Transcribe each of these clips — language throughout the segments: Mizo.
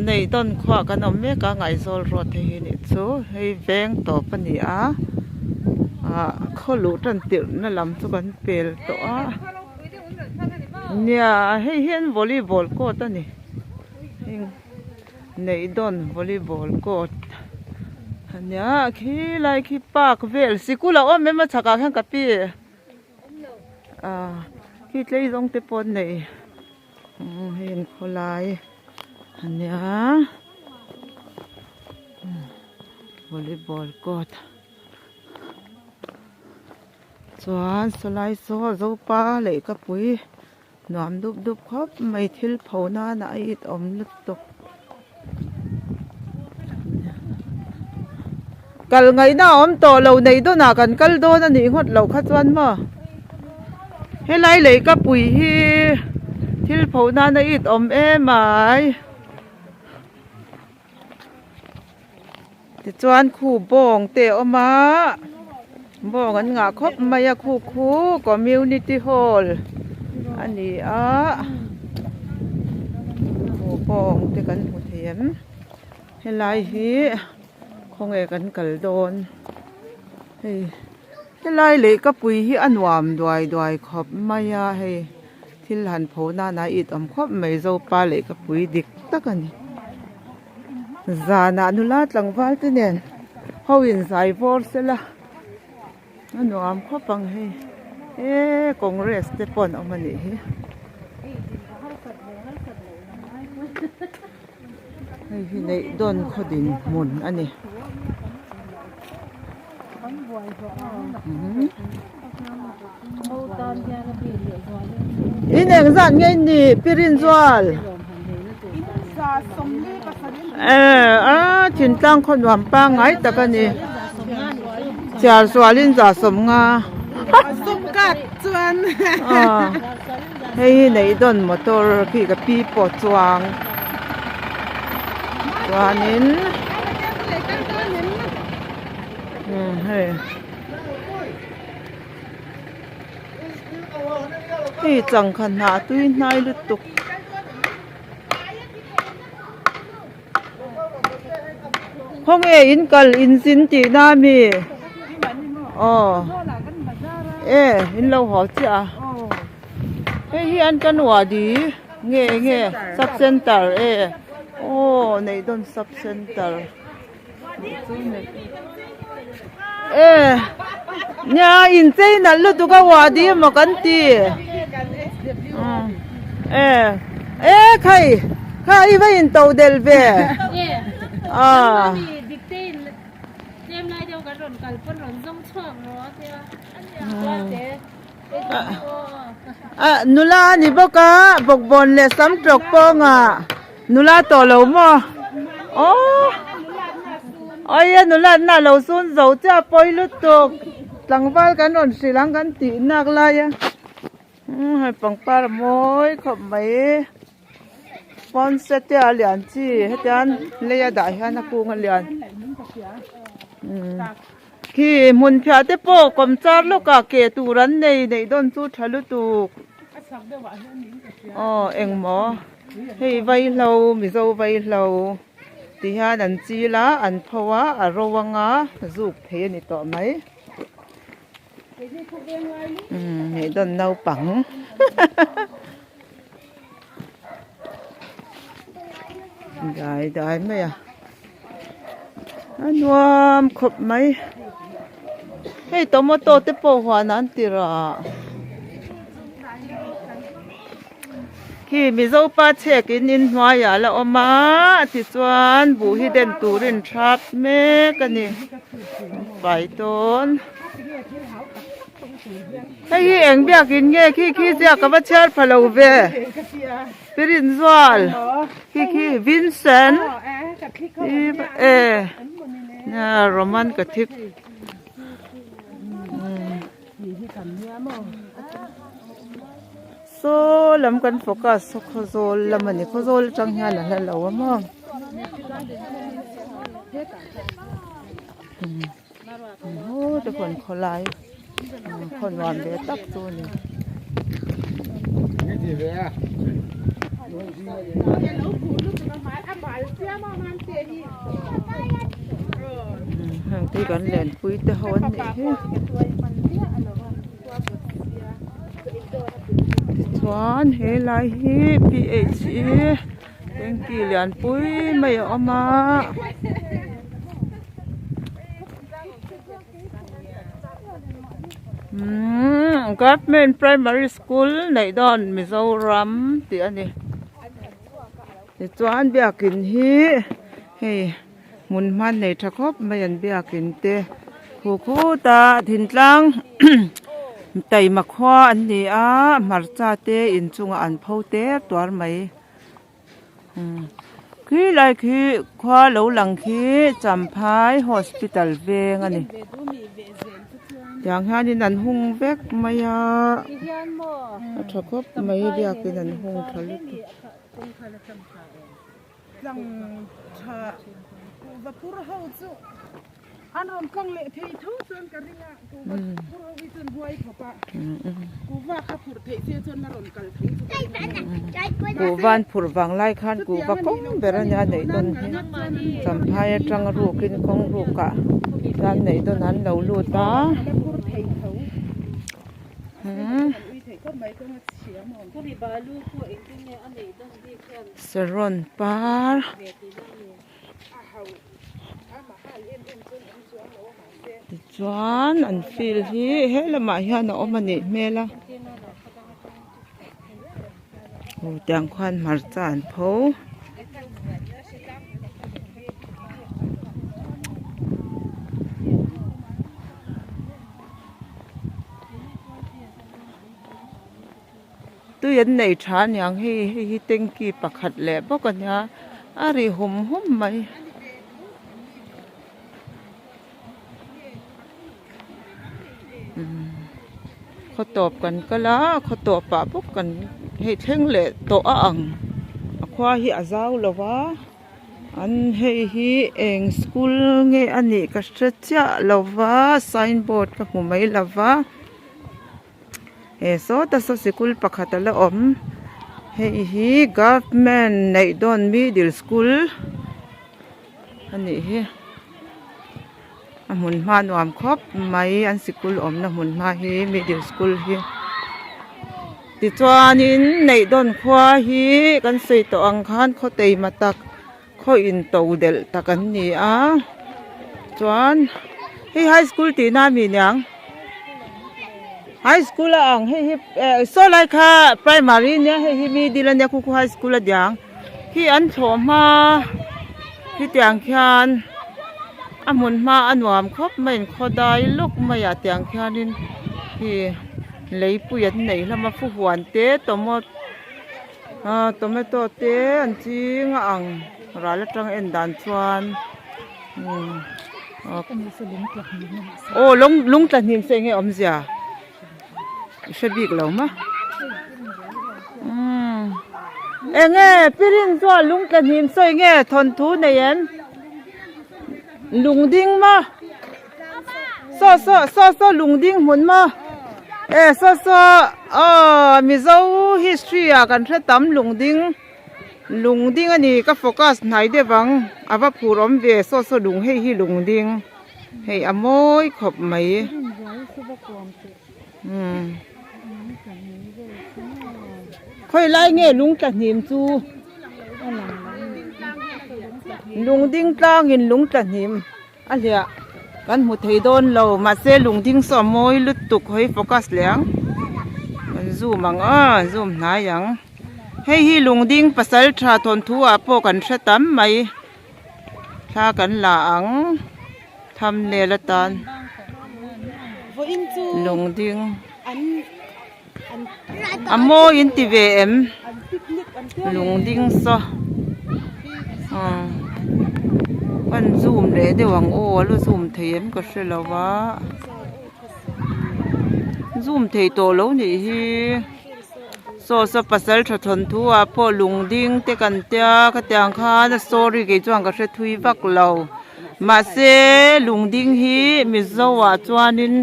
Nei dawn khuah kan awm mek a Ngaizawl road hei hi nih chu hei veng tawp a ni a ah khaw luh tan tirh na lam chu kan pel tawh a nia hei hian volleyball court a ni heng neih dawn volleyball court a nia khilai khi park vel sikul a awm em a chhakah khian ka pi ah khi tlei zawng te pawh an nei. Hei an khawlai a nia volleyball court chuan sawlai saw zopa lehkapui nuam dup dup khawp mai thil pho nana a it awm lutuk kal ngaihna a awm tawh lo nei dawnah kan kal dawn a nih ngawt loh kha chuan maw helai lehkapui hi thil pho nana it awm em mai tichuan khu bawng te a awm a bawng an ngah khawp mai a khu khu community hall a ni a khu bawng te kan hmu thei em helai hi khawnge kan kal dawn hei helai lehkapui hi a nuam duai duai khawp mai a hei thil han pho nana a it awm khawp mai zopa lehkapui dik tak a ni. Zanah nula tlangval te nen ho in zai vawr sela a nuam khawp ang hei eee congress te pawh an awm a nih hi hei hi neih dawn khaw dinhmun a ni. In engzat nge in nih pi Rinzual? Eh a thintlang khaw nuam pangngai tak a ni. Chhiar sualin za sawmnga. Hei hi neih dawn motor khi ka pi pawh chuang chuanin umm hei hei changkha hnah tui hnai lutuk. Khawnge in kal in zin tih na ami? Aw e in lo haw chiah a hei hi an kan wadi nge nge sub center e aw neih dawn sub center e nia inchei nalh lutuk a wadi emaw kan ti e e khai kha i va in to del ve a nula a ni bawk a bawkbawn leh sam tawk pawngah nula tawh lo maw aww aia nula an lah lo sun zo chiah pawi lutuk tlangval kan rawn hrilh ang kan tih nak lai a umm hei pangpar a mawi khawp mai pawnset te a lian chi hetiang lei a dah hian a kung a lian umm. Khi hmun phiah te pawh kawm char lawkah ke tur an nei neih dawn chu tha lutuk aw engmaw hei vaihlo mizo vaihlo ti hian an chil a an pho a a ro anga zuk thei a ni tawh mai umm neih dawn naupang dai dai mai a a nuam khawp mai hei tomato te pawh huan an ti rah khi mizo pa chhek in inhnuaiah a la awm a tichuan buh hi den turin thap mek a ni fai tawn. Hei hi eng biakin nge khi khi ziak ka va chhiar pha lo ve Pirinzual khi khi Vincent e Roman Catholic saw lam kan focus saw khawzawl lam a ni khawzawl atang hian a hla lo a maw. Maw te pawh an khawlai khaw nuam ve tak chu a ni. Heng te hi kan lenpui te ho an nih hi tichuan he lai hi p h e tanky lianpui mai a awm a. Umm government primary school neih dawn Mizoram tih a ni tichuan biakin hi hei hmun hman nei tha khawp mai an biakin te khu khuta thintlang taima khua an ni a hmarcha te inchungah an pho ter tuar mai. Khi lai khi khua lo lang khi Champhai hospital veng a ni tiang hianin an hung vek mai a a tha khawp mai biakin an hung tha lutuk. An rawn tlang leh thei tho chuan ka ring a, kuhva phur ho hi chuan huai khawp a, kuhva kha phurh theih se chuan a rawn kal tho chu ka ring a. Kuhva an phurh vang lai khan kuhva kawng ber a nia neih dawn hi Champhai atang rukin kawng rukah chuan neih dawn an lo lut a. Saron par. Tichuan an field hi he lamah hian a awm a nih hmel a aw tiang khuan hmarcha an pho. Tui an nei tha aniang hei hei hi tanky pakhat leh bawk a nia a ri hum hum mai. Khaw tawp kan kal a khaw tawp ah bawk kan hei thleng leh tawh a ang a khua hi a zau lo va an hei hi eng school nge a nih ka hre chiah lo va sign board ka hmu mai lo va. He sawta saw sikul pakhat a la awm hei hi government neih dawn middle school a nih hi a hmun hma nuam khawp mai an sikul awmna hmun hma hi middle school hi tichuanin neih dawn khua hi kan sawi tawh ang khan khaw teima tak khaw in to delh tak an ni a chuan hei high school tihna a mi niang high school a ang hei hi eh saw lai kha primary ania hei hi middle ania khu khu high school a diang khi an thlawh hma khitiang khian a hmun hma a nuam khawp mai in khaw dai lawk mai ah tiang khianin khi leipui an nei hlawm a fuhuan te tomato Aaa tomato te an ching a ang ral atang en dan chuan umm aw lung lung tla hnim se enge awmzia i hre bik lo maw umm enge pirin chuan lung tla hnim saw enge thawnthu nei em lung ding maw. Saw saw saw saw lung ding hmun maw e saw saw aw mizo history ah kan hre tam lung ding lung ding a ni ka focus hnai deuh ang a va phur awm ve saw saw lung hei hi lung ding hei a mawi khawp mai umm khawi lai nge lung tla hnim chu lung ding tlangin lung tla hnim. A hliah kan hmu thei dawn lo mahse lung ding saw a mawi lutuk hawi focus leh ang kan zoom ang aw zoom hnai ang hei hi lung ding pasal tha thawnthu ah pawh kan hre tam mai thla kan la ang thumbnail atan lung ding a mawi in ti ve em lung ding saw aw kan zoom leh deuh ang aw a la zoom thei em ka hre lo va zoom thei tawh lo nih hi saw saw pasal tha thawnthu ah pawh lung ding te kan tia khatiang khan a story kei chuan ka hre thui vak lo mahse lung ding hi mizo ah chuanin.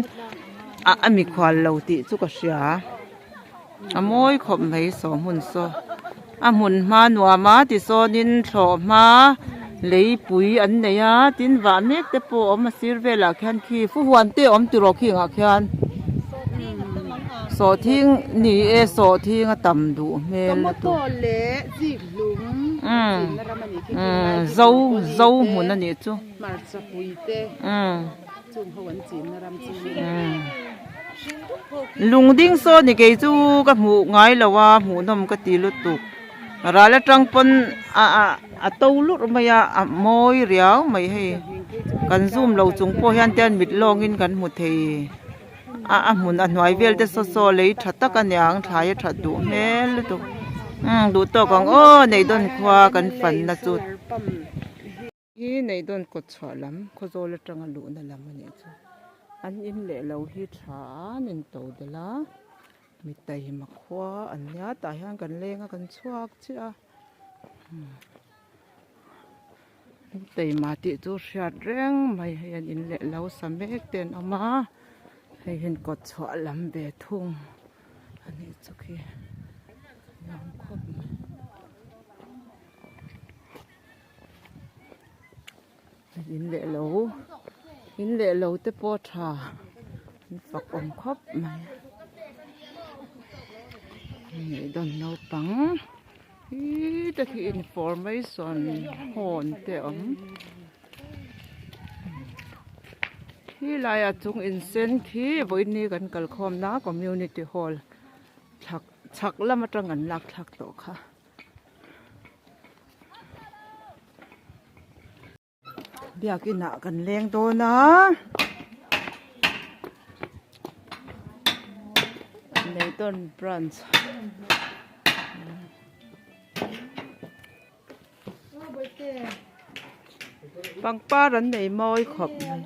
A a mikhual lo tih chu ka hria a mawi khawp mai saw hmun saw. A hmun hma nuam a tisawnin thlawh hma leipui an nei a tin vah mek te pawh a awm a sir velah khian khi fuhuan te a awm tiraw khingah khian sawhthing ni e sawhthing a tam duh hmel lutuk umm zo zo hmun a nih chu umm. Lungding saw ni kei chu ka hmuh ngai lo a hmuhnawm ka ti lutuk ral atang pawn a a a to lurh mai a a mawi riau mai hei kan zoom lo chung pawh hian tian mit lawngin kan hmu thei a a hmun a hnuai vel te saw saw lei tha tak a niang thlai a that duh hmel lutuk umm duh tawk ang aw Neidawn khua kan fanna chu. Hi Neidawn kawt chhuah lam Khawzawl atanga luhna lam a nih chu. An in leh lo hi tha an in to delh a, mi taima khua an nia tah hian kan leng a kan chhuak chiah a. An taima tih chu hriat reng mai hei an in leh lo sa mek te an awm a, hei hian kawt chhuah lam ve thung a nih chu khi nuam khawp mai. In leh lo in leh lo te pawh tha an fak awm khawp mai ngaihdawn naupang hi te khi information hawn te a awm khi laiah chung insen khi vawiin kan kalkhawm na community hall chhak chhak lam atang an lak thlak tawh kha. Biakin ah kan leng dawn a Leighton branch pangpar an nei mawi khawp mai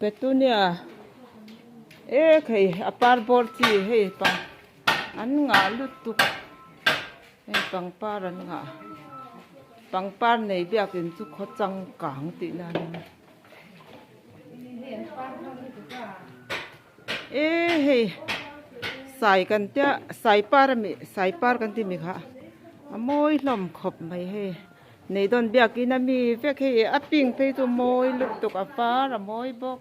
petunia e khei a par bawr chi hei pang an ngah lutuk hei pangpar an ngah pangpar nei biakin chu khaw changkang tih na a nia e hei sai kan tia sai par a mi sai par kan ti mi kha a mawi hlawm khawp mai hei. Nei dawn biakin a mi vek hei a pink phei chu mawi lutuk a var a mawi bawk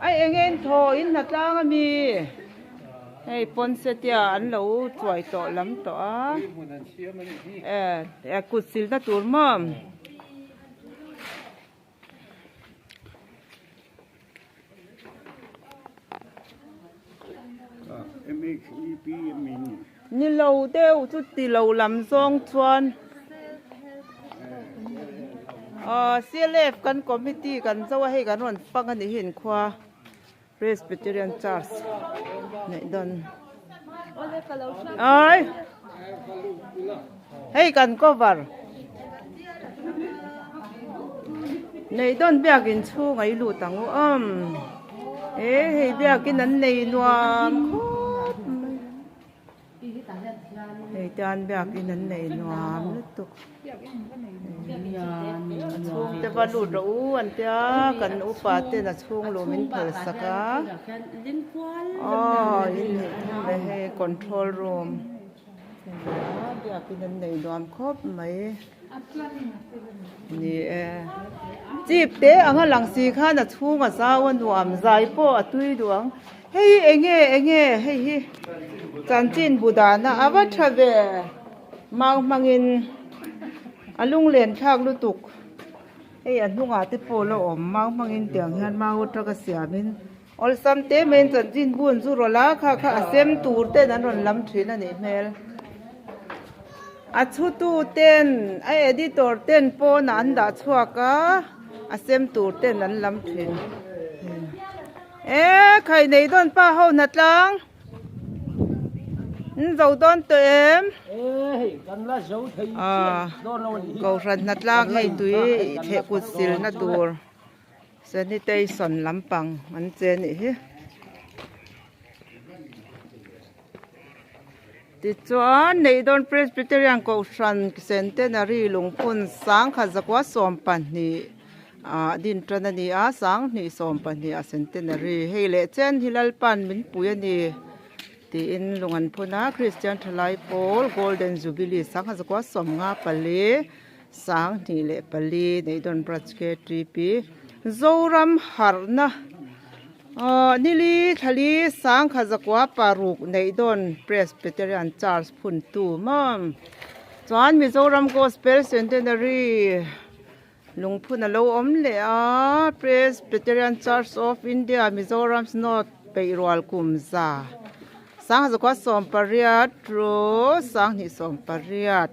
a eng eng thaw in hna tlang a mi hei pawnsetia an lo chuai tawh lam tawh a eh kut silna tur maw. Ni lo deuh chu ti lo lam zawng chuan ahh CLF kan committee kan zo a hei kan rawn fang a nih hi inkhua Presbyterian Church neih dawn ai hei kan cover Nei dawn biakin chhung a i lut ang u awm e hei biakin an nei nuam khawp mai hei te an biakin an nei nuam lutuk a chhung te va lut rawh u an tia kan upa ten a chhung luh min phal sak a aw in hnih thum leh hei control room. Biakin an nei nuam khawp mai ni e chip te anga lang si khan a chhung a zau a nuam zai pawh a tui duh ang hei enge enge hei hi chanchin bu dahna a va tha ve mau hmangin a lunglen thlak lutuk hei a hnungah te pawh la awm mau hmangin tiang hian mau atanga siamin. Awlsam te maiin chanchin bu an zu rawlh a, kha kha a sem tur ten an rawn lam thin a nih hmel. A chhutu ten, a editor ten pawnah an dah chhuak a, a sem tur ten an lam thin. E khai nei dawn pa ho hna tlang. An zo dawn tawh em? Kohhran hna tlang hei tui theh kut silna tur. Sanitation lampang an che nih hi. Tichuan Neihdawn Presbyterian Kohhran Centenary Lungphun 1112. Ah din tan a ni a, sanghnih 12 a centenary hei leh chen hi Lalpan min pui a ni tiin lung an phun a, Kristian thalai pawl Golden Jubilee sangha zakua 54 24 Neihdawn Branch KTP Zoram harhna aw nili thlali sangha zakua paruk Neihdawn Presbyterian Church phuntu maw chuan Mizoram Gospel Centenary. Lungphun a lo awm leh a, Presbyterian Church of India Mizoram Synod peihrual kum za Sangzakua 18 ru 2018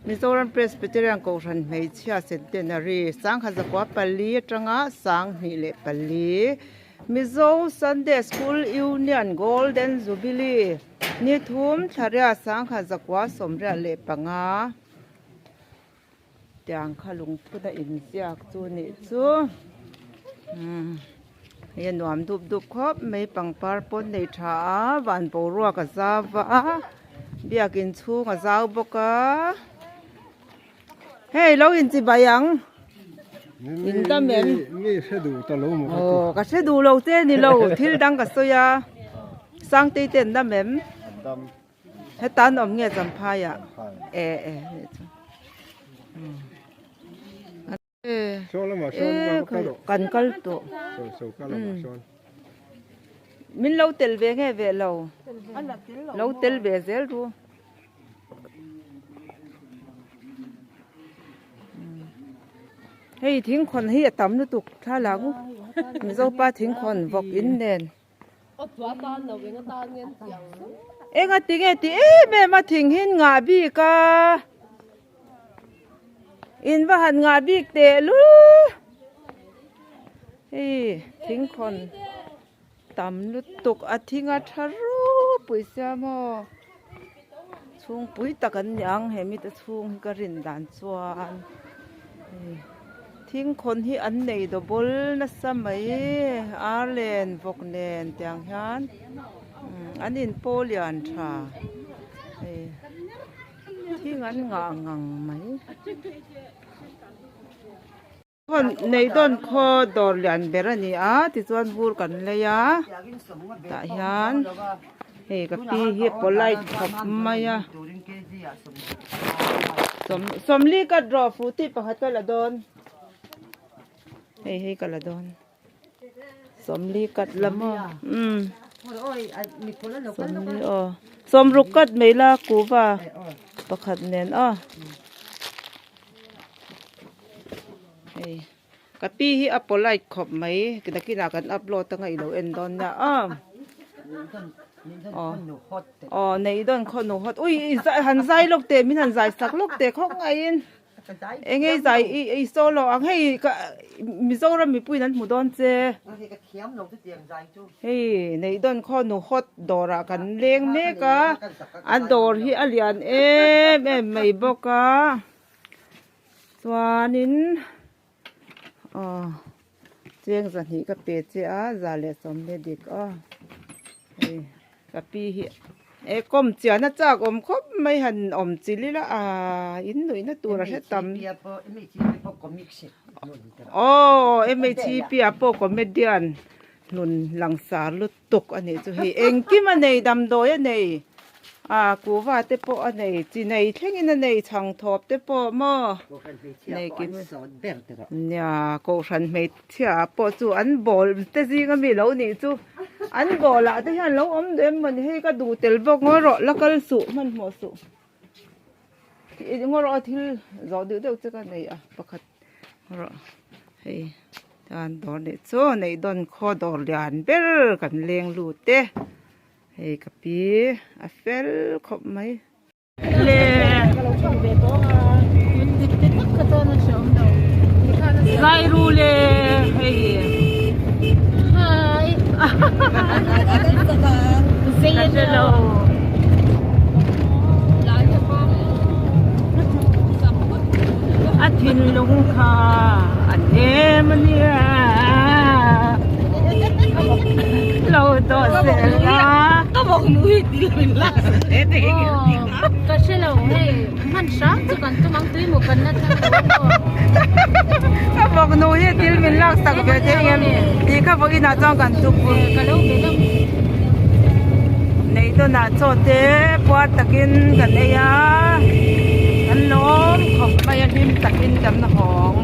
Mizoram Presbyterian Kohhran Hmeichhia Centenary Sangzakua pali atanga 24 Mizo Sunday School Union Golden Jubilee ni thum thlaria Sangzakua 95. Tiang kha lungphun a inziak chu nih chu umm hei a nuam dup dup khawp mai pangpar pawn nei tha a van boruak a zau va a biakin chhung a zau bawk a hei lo inchi bai ang in dam em aw ka hre duh lo che ni lo thil dang ka sawi a Sangtei te an dam em. Heta an awm nge Champhai ah e e nih chu e kan kal tawh min lo tel ve nge ve lo lo tel ve zel ru hei thingkhawn hi a tam lutuk thlalak u Mizopa thingkhawn vawk in nen. Enga tinge ti em em a thing hi ngah bik a in va han ngah bik teh lul hei thingkhawn tam lutuk a thing a tha ropui sia maw chhungpui tak an ni ang he mite chhung hi ka rin dan chuan. Thingkhawn hi an nei double nasa mai ar len vawk nen tiang hian an in paw lian tha hei thing an ngah ngang mai nei dawn khaw dawr lian ber a ni a tichuan vur kan lei a tah hian hei ka pi hi polite khawp mai a. Sawmli ka draw fu tih pakhat ka la dawn hei hei ka la dawn sawmli cut la maw umm sawmli aw sawmruk cut mai la kuva pakhat nen aw hei ka pi hi a polite khawp mai nakinah kan upload anga i lo en dawn nia aw aw Aw nei dawn khaw nu hawt ui i zai han zai lawk teh min han zai sak lawk teh khawk ngaiin eng nge zai i i solo ang hei ka Mizoram mipuiin an hmu dawn che hei nei dawn khaw nu hawt dawrah kan leng mek a a dawr hi a lian em em mai bawk a chuanin aw cheng zahnih ka pe che a za leh sawmhnih dik aw hei ka pi hi e kawm chian a chak awm khawp mai han awm chil ila ah in nuih na tur a hre tam aw mhcp ah pawh comedian hnun langsar lutuk a nih chu hei engkim a nei damdawi a nei ah kuhva te pawh a nei chi nei thlengin a nei chhang thawp te pawh maw nei kim nia kohhran hmeichhia ah pawh chu an bawl te zing ami lo nih chu an bawl ah te hian lo awm duh em mawni hei ka duh tel bawk ngaw rawh la kal suh hmanhmawh suh ngaw rawh thil zawh deuh deuh che ka nei a pakhat rawh hei chuan dawr nih chu neih dawn khaw dawr lian ber kan leng lut e hei ka pi a fel khawp mai. Le zai ru le hei ka hre lo. A thinlung kha a nem a nia lo dawh zel a. Ka hre lo hei hman hram chu kan tum ang tui mu kan la thlang lo. Vawk nu hi til min lak sak ve thei ang em tih kha vawk inah chuan kan tuk Nei dawnah chaw te puar takin kan ei a, kan lawm khawp mai a hlim takin kan hawng.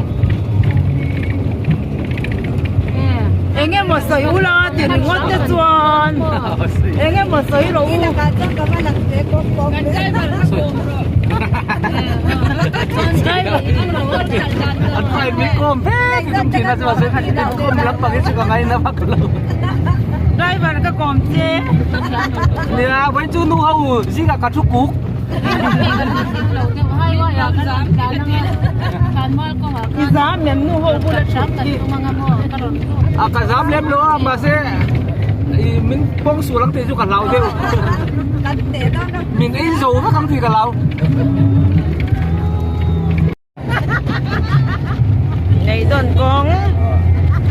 Eng emaw sawi ula ti ringawt te chuan eng emaw sawi rawh u. Driver ka kawm che. Nia, vawi chu nu ho zingah ka thu kuk. I zam em nu ho bula thut hi. A ka zam lem lo a mahse i min pawng sual ang tih chu ka hlau deuh. Min ei zo vek ang tih ka hlau. Nei dawn kawng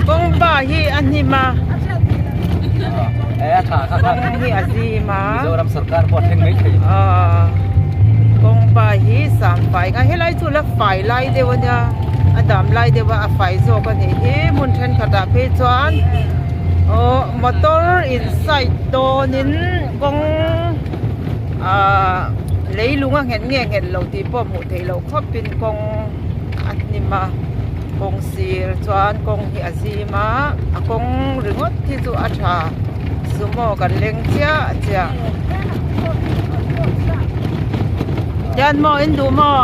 kawng pa hi a hnim a. E a tha kha kha. Kawng hi a zim a. Mizoram sarkar pawh a thleng mai thei. Kawng pa hi sang fai nga helai chu la fai lai deuh a nia a dam lai deuh a a fai zawk a nih hi hmun thenkhat ah phei chuan aw motor in side dawn in kawng ahh leilung a nghet nge nghet lo tih pawh hmuh theih loh khawp in kawng a hnim a kawng sir chuan kawng hi a zim a a kawng ringawt hi chu a tha sumo kan leng chiah chiah hian maw in duh maw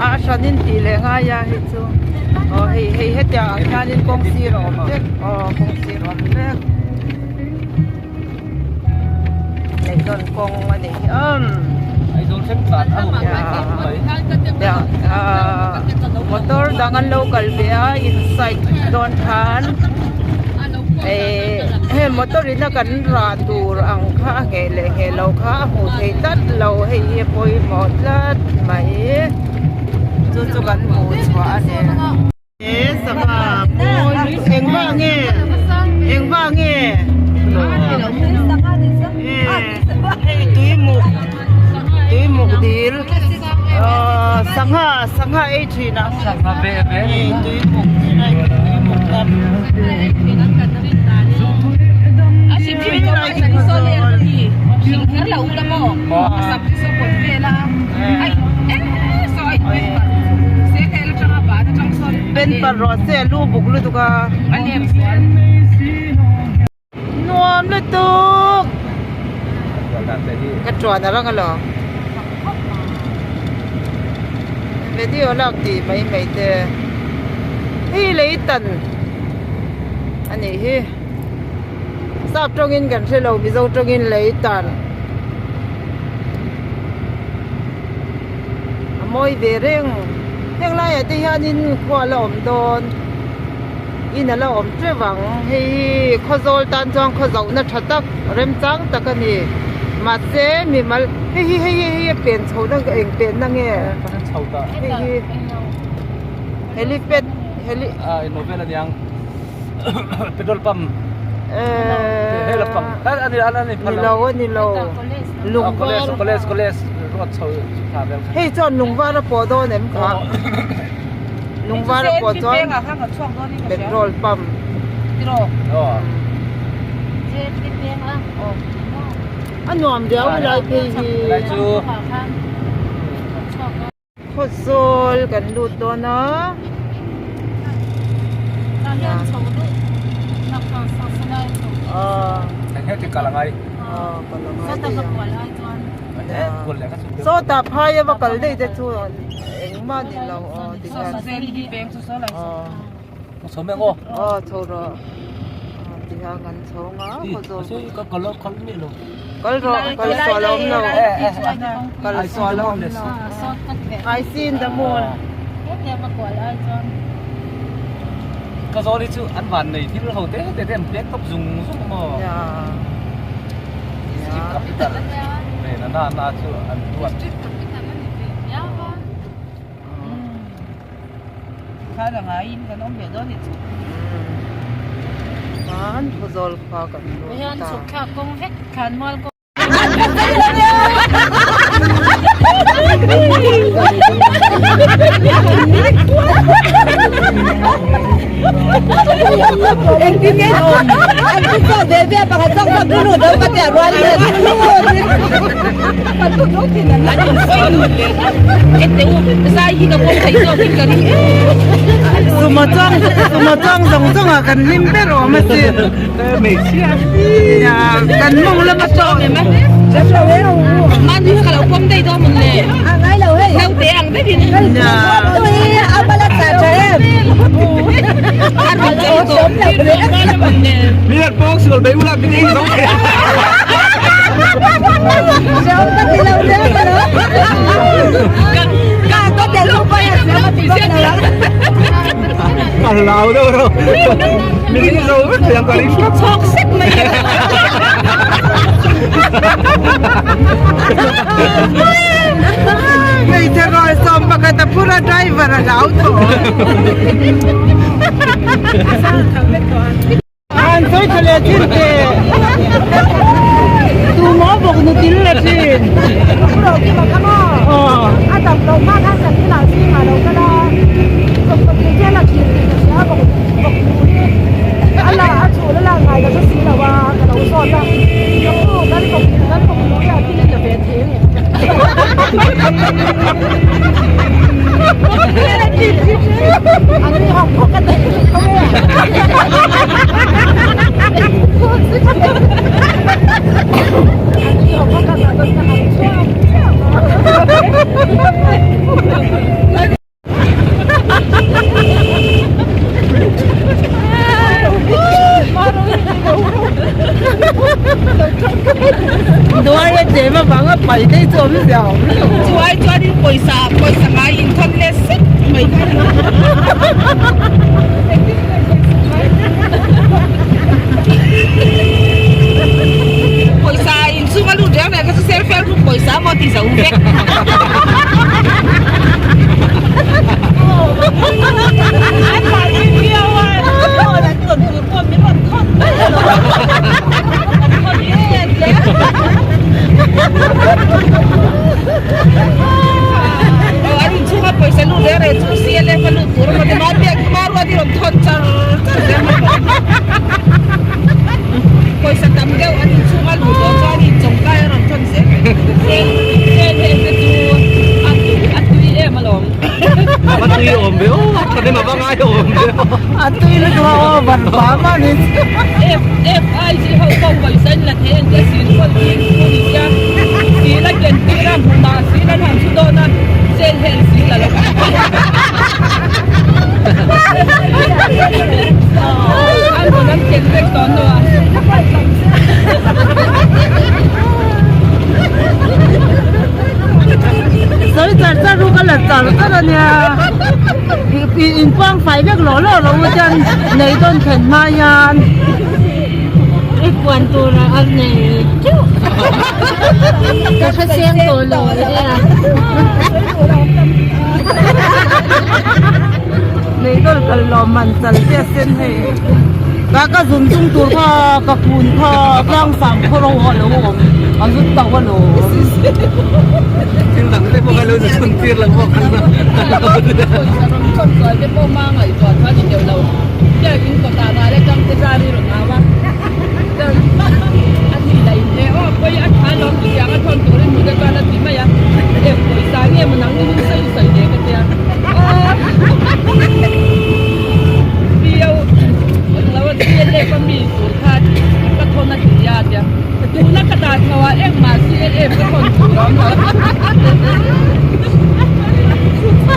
a hran in tih leh ngai a hei chu aw hei hei hetiang ang hianin kawng sir a awm vek aw kawng sir a awm vek. Leihlawn kawng a nih hi umm motor dang an lo kal ve a inside dawn khan eh hei motor in a kan rah tur ang kha a ngheh leh ngheh loh kha a hmuh theih tlat lo hei hi a pawimawh tlat mai chu chu kan hmuh chhuah a ni. He sangha mawi engvah nge engvah nge hei tuimuk tuimuk dil ahh sangha sangha ei thin a hei tuimuk tuimuk lam Pen par rawh se a lu buk lutuk a nuam lutuk ka tuan a rang alawm video lak tih mai mai te hei lei tan a nih hi sap tawngin kan hre lo mizo tawngin lei tan. A mawi ve reng heng laiah te hianin khua a la awm dawn in a la awm teuh ang hei hi khawzawl tan chuan khaw zohna tha tak remchang tak a ni mahse mimal hei hi hei hi a pen chho na eng pen na nge hei hi helipad heli petrol pump eh lampang ani ani ni lo ani lo lungvar college college road chho tha vel hei chuan lungvar a pawh dawn em kha lungvar a pawh chuan petrol pump a nuam riau lai phei hi Khawzawl kan lut dawn a. Sawtah phai a va kal daih te chu engmah ni lo aw tikhian aw chho rawh tikhian kan chho nga khawzawl Kal rawh, kal sual a awm lo. Kal sual a awm lo. I see in the moon. Ka zawl hi chu an van nei thil ho te te te an pek tawp zung zung maw. District capital ve na na na chu an duat. Khan Khawzawl khua kan lut ta. Engtin nge awm? An thu chhuak ve ve pakhat zawk zawk thu lut lo ka tia rual hian thu lut in kan thu lut thin an An in sawi lut leh ente u zai hi ka pawm thei zawk in ka ring em. Sumo chuang sumo chuang zawng zawng ah kan hlim ber awm a sin. Hmeichhia Nia kan mawng lama tawng em a. Mahni kha ka lo pawm daih dawn mawn le. Naute ang deuhin. Nia. A rawn chei tawh. Min han pawng sual mai ula min ei zo thei ang. Ka hlau deuh reuh. Min ei zo vek thei ang ka ring tlat. Chhawk sek mai. Hmeichhe rual sawm pakhat a phur a driver a hlau tawh. An sawi tha leh thin teh. Tu maw bawk nu til la thin. A dam loh hma khan kan inah zingah lo kal a, chawpchawp leh vel a thlir tih ka hria bawk bawk nu hi a la a chhul a lak ngai ka hre si lo a ka lo zawt a, ka pu kan bawk kan bawk nu hi a til la ve thei ang em? A nui hawk hawk a daih rih tho e. A nui hawk hawk a ka han chhuak chiah a. Duai a chem avanga pai te chu awm zia awm lo. Chuai chuanin pawisa pawisa ngai inthawn leh sek mai kha. Pawisa inchhung a lut reng reng kha chu self help group pawisa maw ti zo vek. Pawisa tam deuh an inchhung a luh tawh chuan inchawngkai a rawn thawn zel mai. A tui em alawm. A tui awm ve aw, a tha nem a va ngai awm ve aw. A tui lutuk a aw van va mah ni. FIG ho pawh pawisa in la thei an tia sil pawh hi thu ni sia. Sil a ken tir a hmu mah sil an han thu dawn a sel hel sil a lo An rawn an ken vek dawn lo a. Sawi char char ru ka la char char a nia in puang fai vek lawh lawh lo u chuan nei dawn thlen hma hian I puan tur a nei teuh ka hre chiang tawh lo e a nei dawn kal lawm man chal te a sen hei ka ka zun chung tur kha ka kun kha tlang sang khaw ro a lo awm a zut tauh a lo. Thil dang te pawh a lo zun tir lo bawk a. Tuna ka dan ho ah engmah CLA ka thawn tur a awm lo.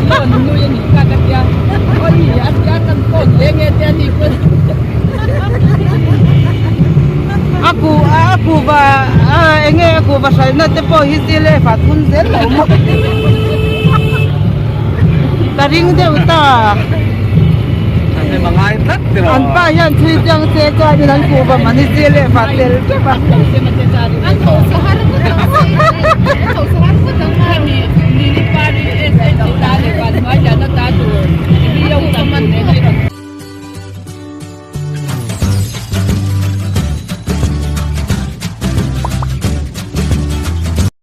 Loan nui a nih kha ka tia. Awi a tia kan phone hle nge te a ni pawn. A ku a kuva enge a kuva hralhna te pawh hi CLA fah thun zel lo maw. Ka ring deuh ta. An pa hian thui chiang se chuanin an kuhva man hi chi leh fah tel teuh a.